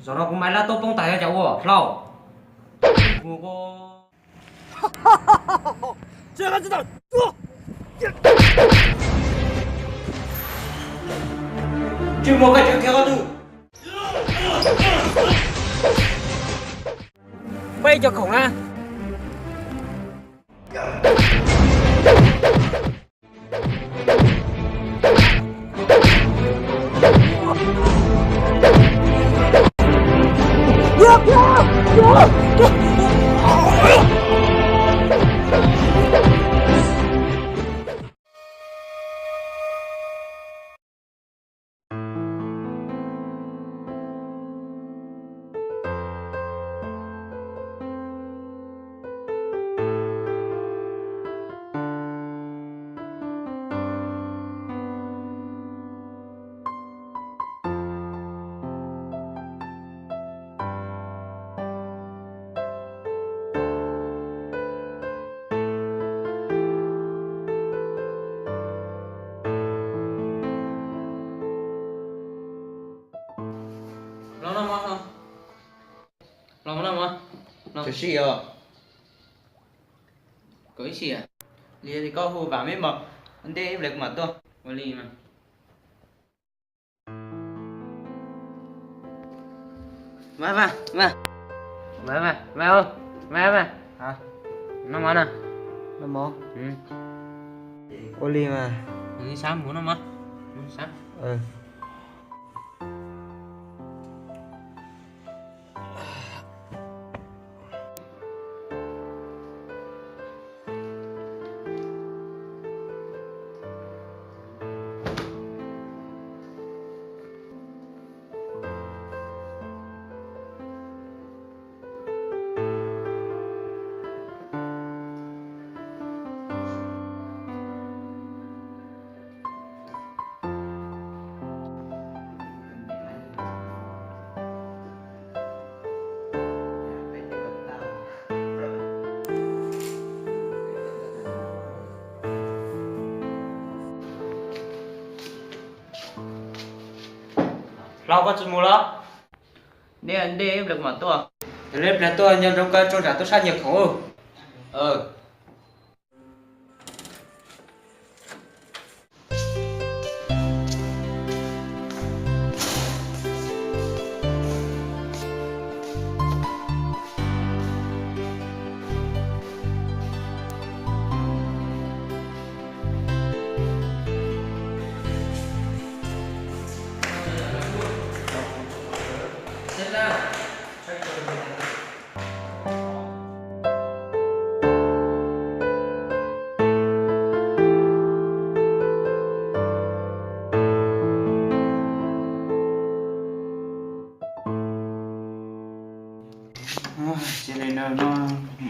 Zaum no kuv maiv lab tuaj poob tas yog cas ua Hlau? Tsis muaj koj tseem khiav qhov twg? Peb cov khoom na. Los no mog, los no mog. Tsis sib os. Koj ib siab li, koj hu Vam ib mos, ntej ib pliag kuv mam tuaj. Ua li mas. Vam, Vam, Vam, Vam, Vam, Vam, Vam, Vam, noj mov na. Noj mov. Ua li mas. Sab mus noj mov. Sab. Hlau, koj tsis mus los? Ntej ntej ib pliag kuv mam tuaj. Yog li ib pliag tuaj nco ntsoov koj tso nram tub sab nyiag khoom. Cia li no, no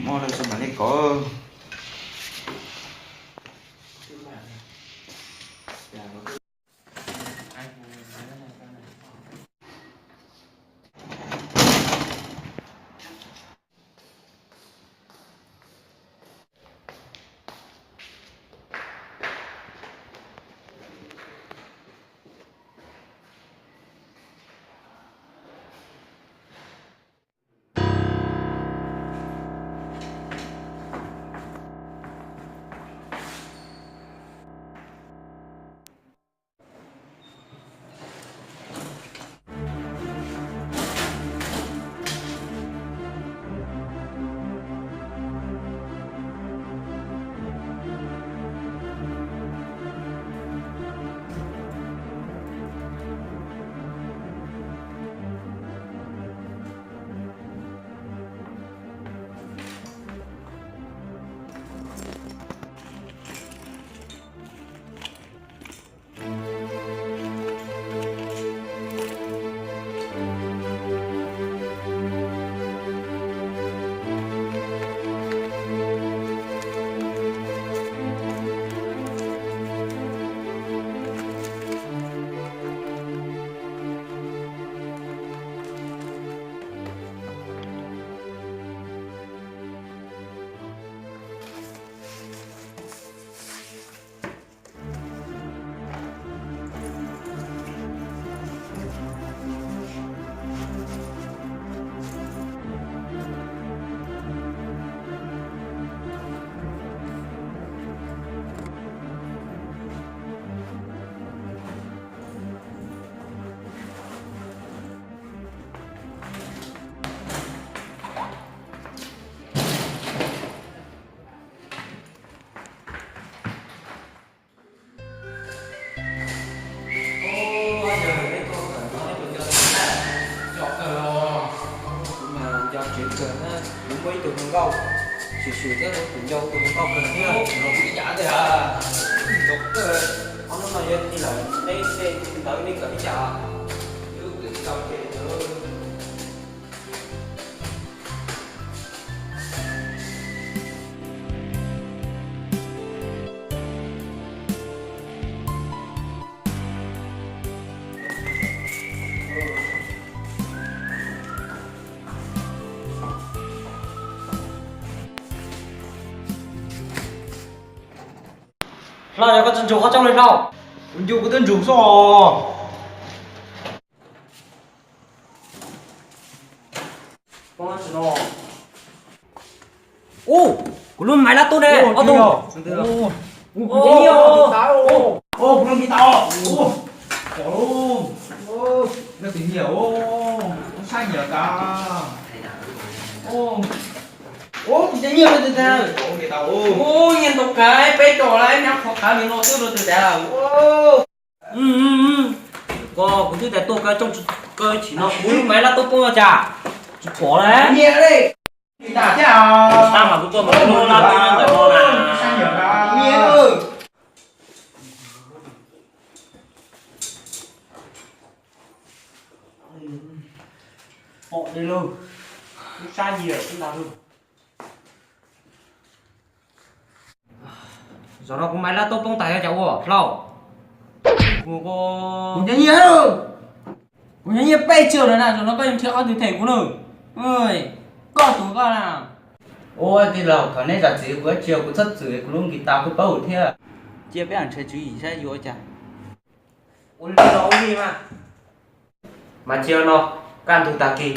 muaj lawm mam li kov. Xyuam xyuam thiab tus ncau tus koj kawg thiab, ib yam tiag. Ob hnub no yog tij lawm, neb tej ntawd nej kawm ib yam. Wb kawm tsis tau ces. Hlob, yog koj tsis ntsug qhov rooj li hlob? Kuv ncu kuv twb ntsug xwb os. Ub, kuv lub maiv lab tub ne, ob tug. Kuv lub ntiv tau. Ub, kuv nyiam, ub, sab nyiam tas. Ub, kuv nyiam nyiam tas. Ub, nyiam tau kawg, peb tso lawm, nyob qhov qab li no twb rau tus dav. Koj, kuv twb tias tuaj kaw rooj kaw chim no, kuv lub maiv lab tub poob cas tsis pom li. Tab mas kuv tuaj mas kuv lub lab tub nyob ntawm no na. Pom li lauj, lub sab nyiam tib ntag lauj. Zaum no kuv maiv lab tub poob tas yog cas ua hlau. Kuv nyiam nyiam, kuv nyiam nyiam peb tsuag lawm na, zaum no koj yuav nrhiav qhov twg them kuv na. Koj tus koj na. Ua tij laug, thaum neb zam txim kuv ua tsis, kuv txhob txwm kuv lub ntiv tau kuv paub thiab. Cia peb nrhiav tswv yim saib yuav ua cas. Ua li no ua li mas. Mas cia no, kaj ntug tag kis,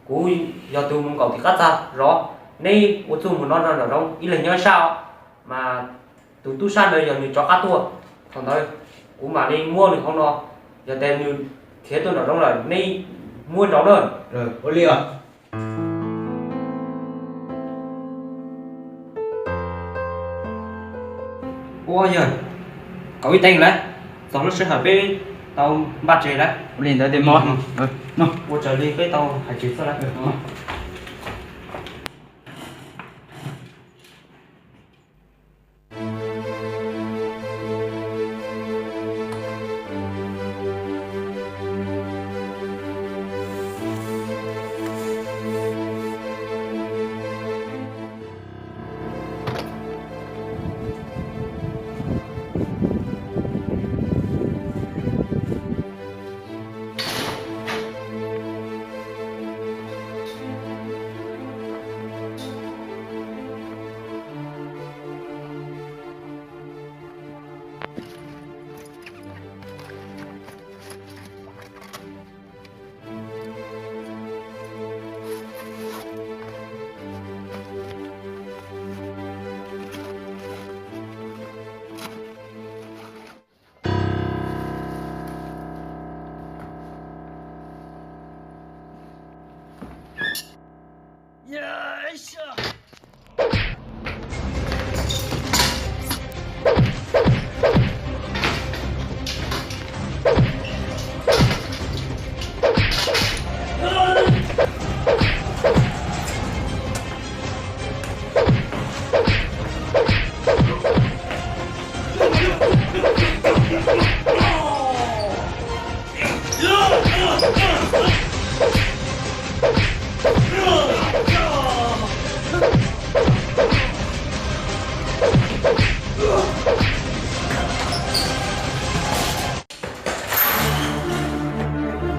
kuv yog tus mus nkaum tim qab txag zov, neb ua txuj mus no nram zoov ib leeg nyob ib sab os. Mas tus tub sab ntawd yog nws rov qab tuaj, thaum ntawd kuv mam li muab nws hauv no, yog tias nws khiav tuaj nram zoov lawm neb muab nrauv na. Ua li os. Ua yog kaum ib teev lawm, txog lub sij hawm peb tau npaj tseg lawm. Ua li ntawd ces mus, ua raws li peb tau hais tseg xwb lawm.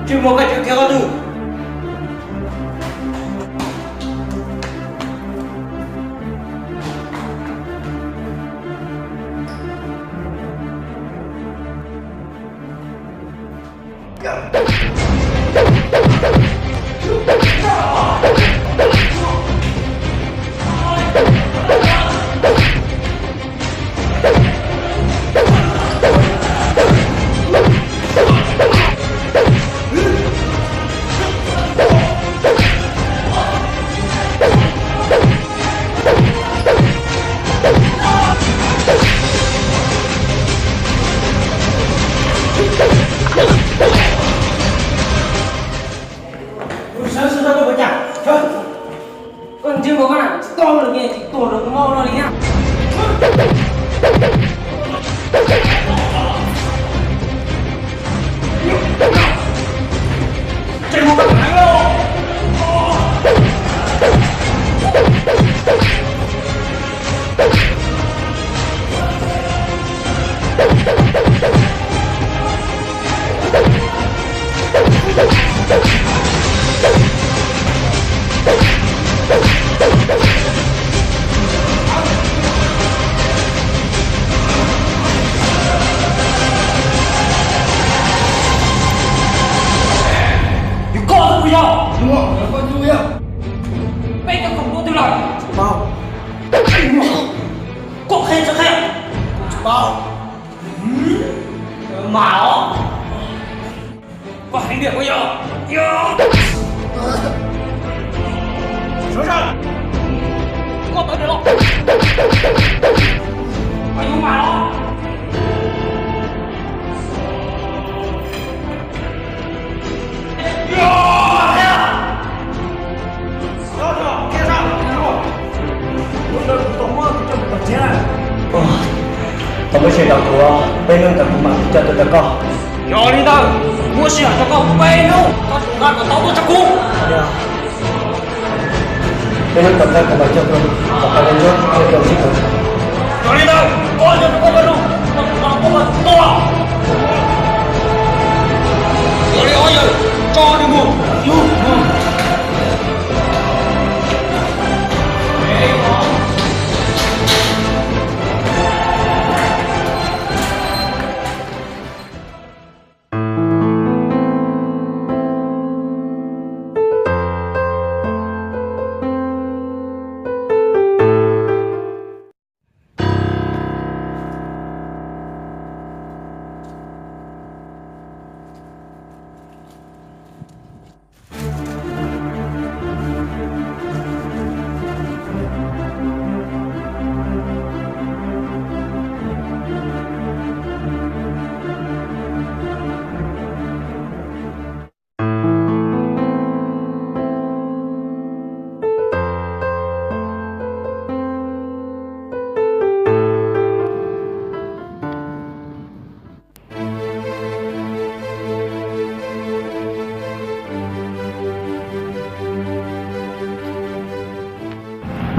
Tsis muaj koj tseem khiav qhov twg. Tuag rau kuv mob no li na. Yog koj tus yog, koj tus yog, peb cov koom tuaj twg lawm? Tsis paub. Koj qhia tsis qhia? Tsis paub. Mas os. Koj heev tiag koj yog. Sawv daws, koj tawm los. Koj yuav mas los. Tau muab sij hawm rau kuv, peb hnub ntawd kuv mam coj tuaj rau koj. Yog li ntawd, muab sij hawm rau koj peb hnub, koj tsum nqa kom tau tuaj rau kuv. Peb hnub tom ntej kuv mam coj tuaj, kom peb hnub coj tuaj sib tus. Yog li ntawd, ob yawg rau koj coj lus, koj tsum nqa tuaj kom tau. Yog li ob yawg, tso nws mus.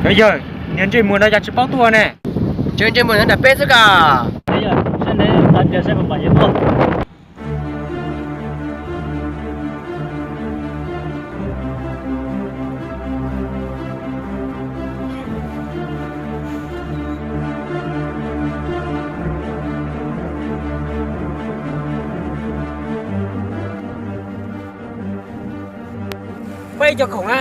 Cov yawg, niag ntsej muag no cas tsis paub tuaj ne? Ntsej muag nyob nram peb xwb ka. Peb cov khoom na.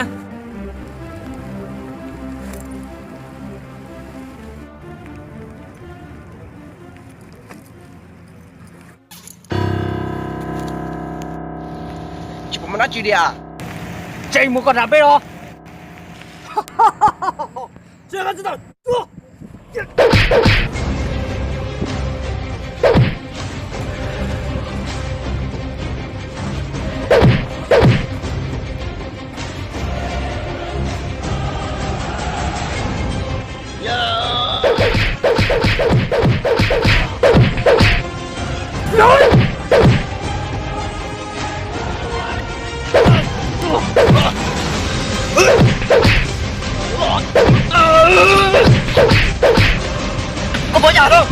Tsis pom dab tsi li as. Ntsej muag koj nram peb los. Koj puas yam lawm?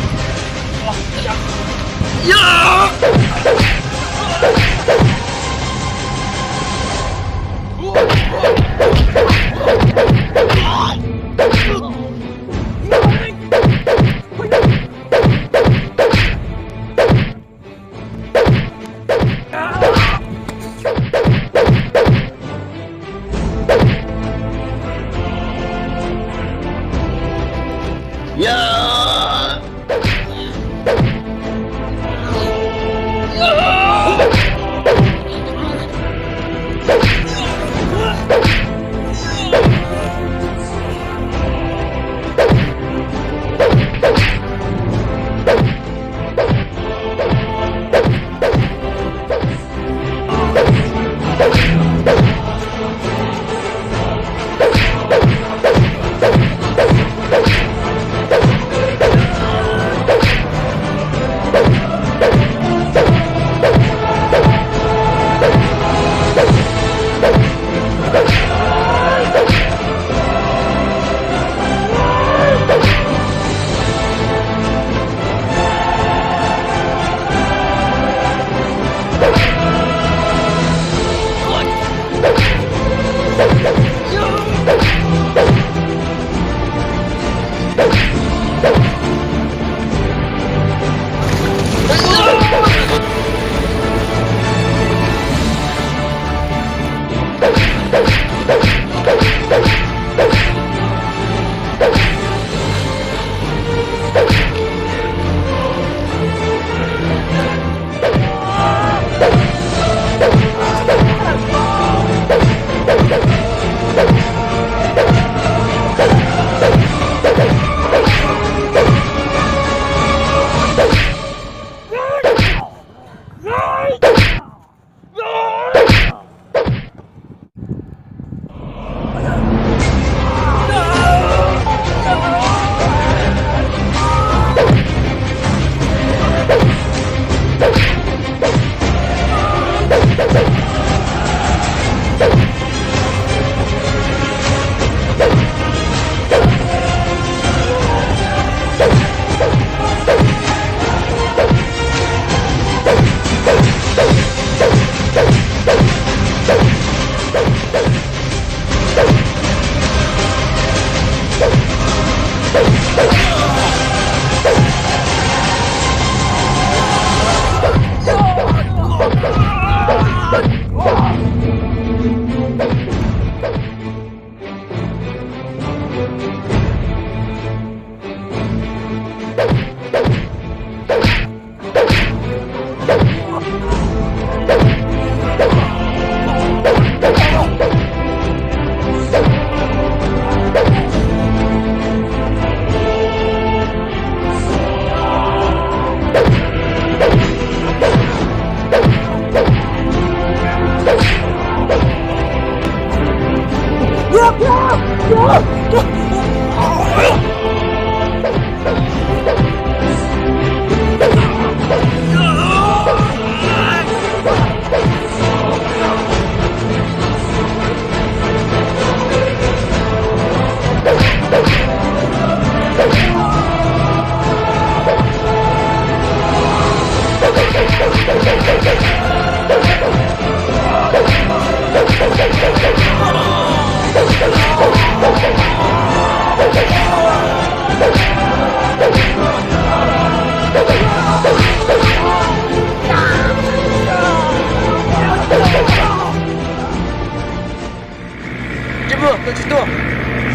Tsis muaj, tus tsis tuaj,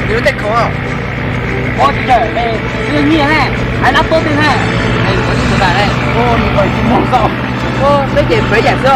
nws tej khoom. Ua tsis tawm, nyiaj ne, hais lab tuab twg ne, nws tsis muag xwb.